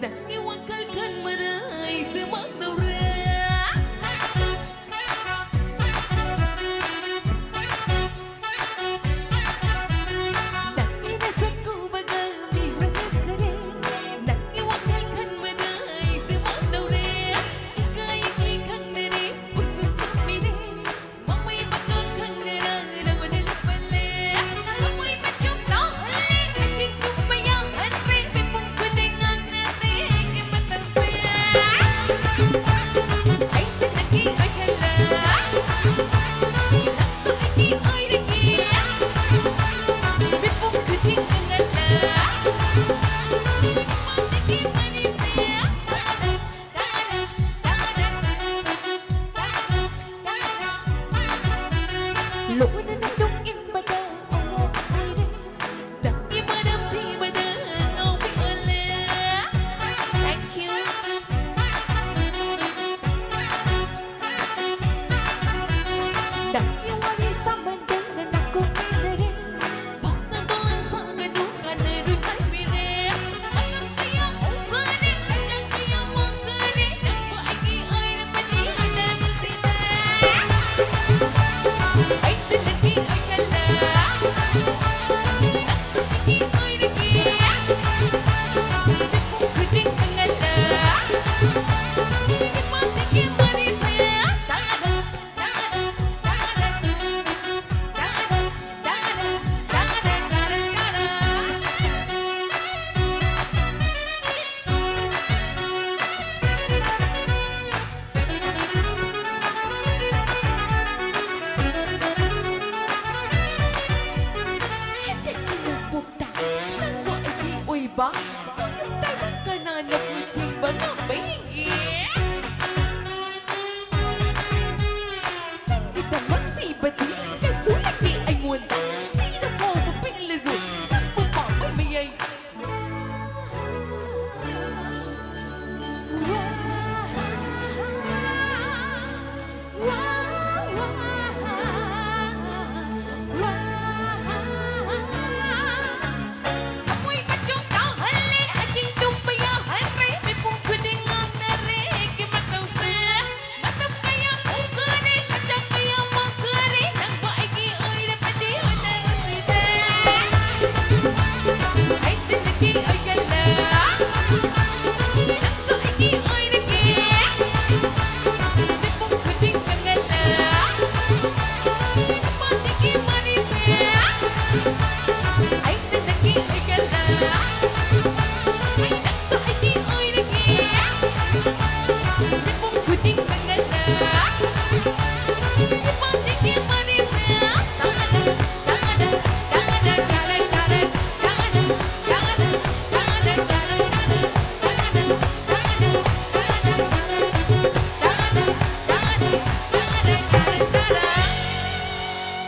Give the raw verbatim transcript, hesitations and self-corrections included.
ꯅꯪꯒꯤ ꯋꯥꯈꯜ ꯈꯟꯕꯗ ꯑꯩꯁꯦ ꯃꯥꯡꯗꯧꯔꯦ꯫ ꯅꯪꯒꯤ ꯅꯁꯛ ꯎꯕꯒ ꯃꯤꯍꯨꯟ ꯂꯦꯞꯈꯔꯦ꯫ ꯅꯪꯒꯤ ꯋꯥꯈꯜ ꯈꯟꯕꯗ ꯑꯩꯁꯦ ꯃꯥꯡꯗꯧꯔꯦ꯫ ꯏꯀꯥꯏ ꯏꯀꯥꯏ ꯈꯪꯗꯔꯦ, ꯄꯨꯛꯁꯨꯝ ꯁꯨꯝꯃꯤꯅꯦ꯫ ꯃꯃꯩ ꯃꯀꯥ ꯈꯪꯗꯅ ꯅꯉꯣꯟꯗ ꯂꯨꯞꯄꯜꯂꯦ꯫ ꯊꯃꯣꯏ ꯃꯆꯨꯝ ꯇꯧꯍꯜꯂꯦ, ꯑꯊꯤꯡ ꯊꯨꯝꯕ ꯌꯥꯎꯍꯟꯈ꯭ꯔꯦ, ꯃꯤꯄꯨꯝ ꯈꯨꯗꯤꯡ ꯉꯥꯡꯅꯔꯦ ꯑꯩꯒꯤ ꯃꯇꯧꯁꯦ꯫ ꯑꯩꯁꯦ ꯅꯪꯒꯤ ꯑꯣꯏꯍꯜꯂ, ꯅꯪꯁꯨ ꯑꯩꯒꯤ ꯑꯣꯏꯔꯒꯦ꯫ ꯃꯤꯄꯨꯝ ꯈꯨꯗꯤꯡ ꯉꯥꯡꯍꯜꯂ, ꯃꯤꯃꯥꯡꯗꯒꯤ ꯃꯔꯤꯁꯦ꯫ ꯂꯣꯟꯅ ꯅꯪ ꯇꯨꯡ ꯏꯟꯕꯗ ꯑꯋꯥꯕ ꯑꯣꯏꯔꯦ꯫ ꯅꯪꯒꯤ ꯃꯔꯝ ꯊꯤꯕꯗ ꯉꯥꯎꯕꯤ ꯑꯣꯜꯂꯦ꯫ Thank you. ꯅꯪꯒꯤ ꯋꯥꯔꯤ ꯁꯥꯃꯟꯗꯅ ꯅꯥꯀꯣꯡ ꯃꯦꯟꯅꯔꯦ꯫ ꯄꯥꯎꯅ ꯗꯣꯟ ꯁꯥꯒꯅꯨ ꯀꯥꯟꯅꯔꯨ ꯍꯥꯏꯕꯤꯔꯦ꯫ ꯃꯇꯝ ꯀꯌꯥ ꯍꯧꯈꯔꯦ, ꯃꯇꯝ ꯀꯌꯥ ꯃꯥꯡꯈꯔꯦ, ꯅꯪꯕꯨ ꯑꯩꯒꯤ ꯑꯣꯏꯔꯕꯗꯤ ꯍꯥꯟꯅ ꯅꯨꯡꯁꯤꯔꯦ꯫ ꯑꯩꯁꯦ ꯅꯪꯒꯤ ꯑꯣꯏꯍꯜꯂ, ꯅꯪꯁꯨ ꯑꯩꯒꯤ ꯑꯣꯏꯔꯒꯦ꯫ ꯃꯤꯄꯨꯝ ꯈꯨꯗꯤꯡ ꯈꯪꯍꯜꯂ, ꯏꯃꯥꯗꯒꯤ ꯃꯔꯤꯁꯦ ꯇꯥꯔ꯫ ꯍꯟꯗꯛꯀꯤ ꯅꯣꯡꯄꯣꯛꯇ ꯅꯪꯕꯨ ꯑꯩꯒꯤ ꯑꯣꯏꯕ ꯃꯌꯨꯝꯗ ꯀꯅꯥꯅ ꯊꯤꯡꯕ ꯉꯝꯕ ꯌꯦꯡꯒꯦ? ꯅꯪꯒꯤꯗꯃꯛ ꯁꯤꯕꯗꯤ ꯀꯩꯁꯨ ꯂꯩꯇꯦ ꯑꯩꯉꯣꯟꯗ꯫ ꯁꯤꯅ ꯐꯥꯎꯕ ꯄꯦꯜꯂꯔꯣꯏ ꯅꯪꯕꯨ ꯄꯥꯝꯕ ꯃꯌꯥꯏ꯫ ꯊꯃꯣꯏ ꯃꯆꯨꯝ ꯇꯥꯍꯜꯂꯦ, ꯑꯍꯤꯡ ꯇꯨꯝꯕ ꯌꯥꯍꯟꯗ꯭ꯔꯦ꯫